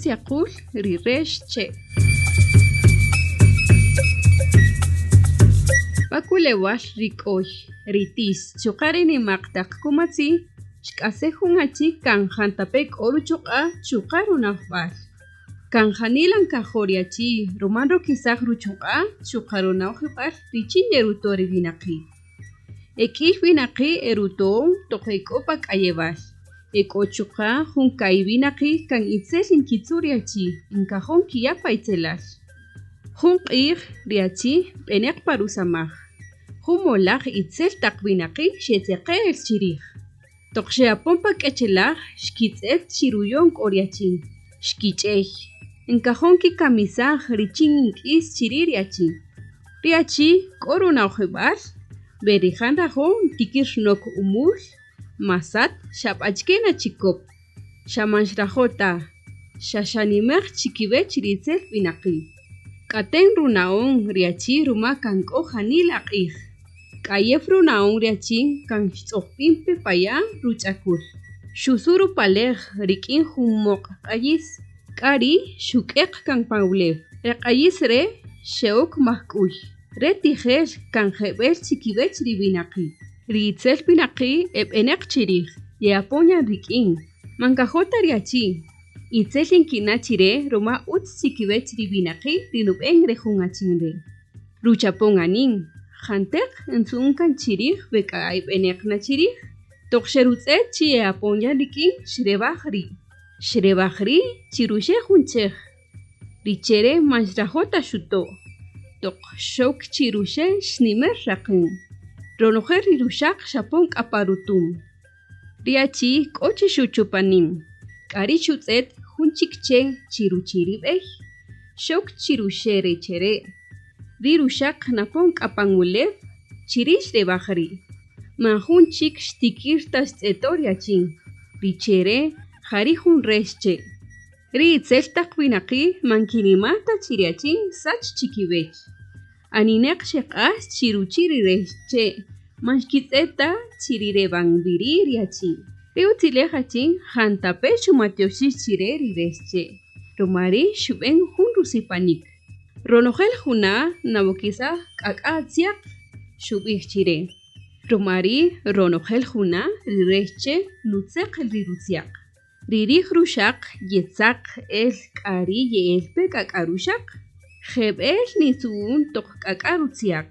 Rutziaqul ri rex che'. Pa kulewal ri k'oy, ri tix chuqa' ri nima'q taq kumatzi', xk'ase' jun achi kan jantape' k'o ruchuq'a' chuqa' runa'ojb'al. Kan janila nkajo' ri achi ruma nrokisaj ruchuq'a' chuqa' runa'ojib'al richin yeruto' ri winaqi'. E k'iy winaqi' eruto'on toq e k'o pa k'ayewal. E k'o chuqa' jun ka'i' winaqi' kan itzel nkitzu' ri achi, nkajo' nkiya' pa itzelal. Jun q'ij, ri achi b'enäq pa rusamaj. Jun molaj itzel taq winaqi' xetzeqe' el chi rij. Toq xe'apon pa k'echelaj, xkitz'ët chi ruyon k'o ri achi, xkich'ey. Nkajo' nkikamisaj richin nk'is chi ri' ri achi. Ri achi k'o runa'ojib'al, we rija' nrajo' ntikïr nok umül, masat, xa b'achike na chikop. Xa man xrajo' ta, xa xanimäj chi kiwäch ri itzel winaqi'. K'aten runa'on ri achi ruma kan k'o janila q'ij. K'ayew runa'on ri achi kan xtz'ojpin pe pa ya' ruch'akul. Xusu' rupalej rik'in jun moq' q'ayis, k'a ri' xuk'äq kan pan ulew. Re q'ayis re' xe'ok majk'uy. Re tijel kan jeb'ël chi kiwäch ri winaqi'. Ri itzel winaqi' e b'enäq chi rij, ye'apon yan rik'in. Man nkajo' ta ri achi. Itzel nkina' chi re ruma ütz chi kiwäch ri winaqi' ri nub'än re jun achin re'. Ruchapon anin, janteq ntzu'un kan chi rij we k'a e b'enäq na chi rij. Toq xerutz'ët chi ye'apon yan rik'in, xrewaj ri'. Xrewaj ri' chi ruxe' jun chej. Ri che' re' man xrajo' ta xuto'. Toq xok chi ruxe' xnimër raqän. Ronojel ri ruxaq xapon k'a pa rutum. Ri achi k'o chi xuchüp anin, k'a ri' xutz'ët jun chik che' chi ruchi' ri b'ey. Xok chi ruxe' re che' re'. Ri ruxaq napon k'a pan ulew, chi ri' xrewaj ri'. Man jun chik xtikïr ta xtz'eto ri achin. Ri che' re' ja ri' jun rex che'. Ri itzel taq winaqi' man nkinimaj ta chi ri achin nsäch chi kiwäch. Aninäq xeq'ax chi ruchi' ri rex che' man xkitz'ët ta chi ri rewan wi ri' ri achin. Ri utziläj achin jantape' xumatyoxij chi re ri rex che', ruma ri' xub'än jun rusipanïk. Ronojel juna' nawokisaj k'ak'a' atzyaq, xub'ij chi re. Ruma ri' ronojel juna' ri rex che' nutzäq ri rutzyaq. Ri rij ruxaq yetzaq el k'a ri' ye'el pe k'ak'a' ruxaq. Jeb'ël nitzu'un toq k'ak'a' rutzyaq.